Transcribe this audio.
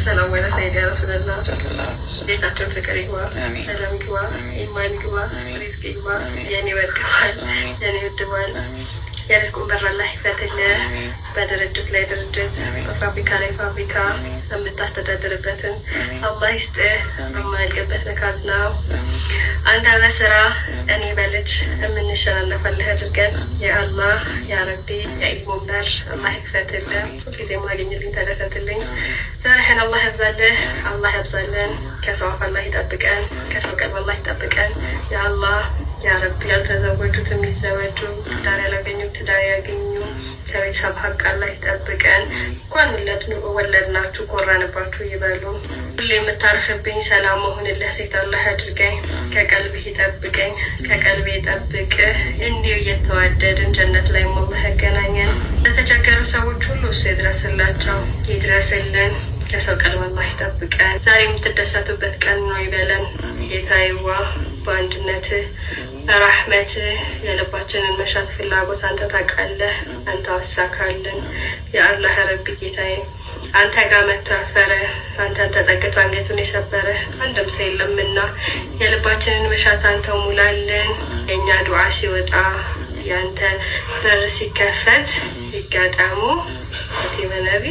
ሰላም ወለ ሰይድ ያ ረሱለላህ። ቤታችን ፍቅር ይግባ፣ ሰላም ይግባ፣ ኢማን ይግባ፣ ሪዝቅ ይግባ። የኔ ወርቅ ባል፣ የኔ ውድ ባል፣ የሪዝቁን በር አላህ ይክፈትልህ። በድርጅት ላይ ድርጅት፣ በፋብሪካ ላይ ፋብሪካ የምታስተዳድርበትን አላህ ይስጥህ። በማያልቅበት በካዝናው አንተ በስራ እኔ በልጅ የምንሸናነፈልህ አድርገን። የአላህ ያ ረቢ፣ የኢልሙን በር አላህ ይክፈትልህ። ሁልጊዜ ማግኝልኝ፣ ተደሰትልኝ። ዘርህን አላህ ያብዛልህ፣ አላህ ያብዛልን። ከሰው አፍ አላህ ይጠብቀን፣ ከሰው ቀልብ አላህ ይጠብቀን። የአላህ ያ ረቢ፣ ያልተዘወጁት የሚዘወጁ፣ ትዳር ያላገኙት ትዳር ያገኙ። ከቤተሰብ ሀቅ አላህ ይጠብቀን። እንኳን ወለድናችሁ ኮራንባችሁ ይበሉ። ሁሌ የምታርፍብኝ ሰላም መሆንልህ ሴት አላህ አድርገኝ። ከቀልብህ ይጠብቀኝ፣ ከቀልቤ ይጠብቅህ። እንዲሁ እየተዋደድን ጀነት ላይ አላህ ያገናኘን። ለተቸገሩ ሰዎች ሁሉ እሱ ይድረስላቸው፣ ይድረስልን። ከሰው ቀልብ አላህ ይጠብቀን። ዛሬ የምትደሰቱበት ቀን ነው ይበለን። ጌታዬዋ፣ በአንድነትህ በራህመትህ የልባችንን መሻት ፍላጎት አንተ ታውቃለህ፣ አንተ አሳካልን። የአላህ ረቢ ጌታዬ፣ አንተ ጋር መጥቶ ያፈረ፣ አንተን ተጠግቶ አንገቱን የሰበረ አንድም ሰው የለምና የልባችንን መሻት አንተ ሙላልን። የእኛ ዱዓ ሲወጣ ያንተ በር ሲከፈት ይጋጠሙ። ነቢ።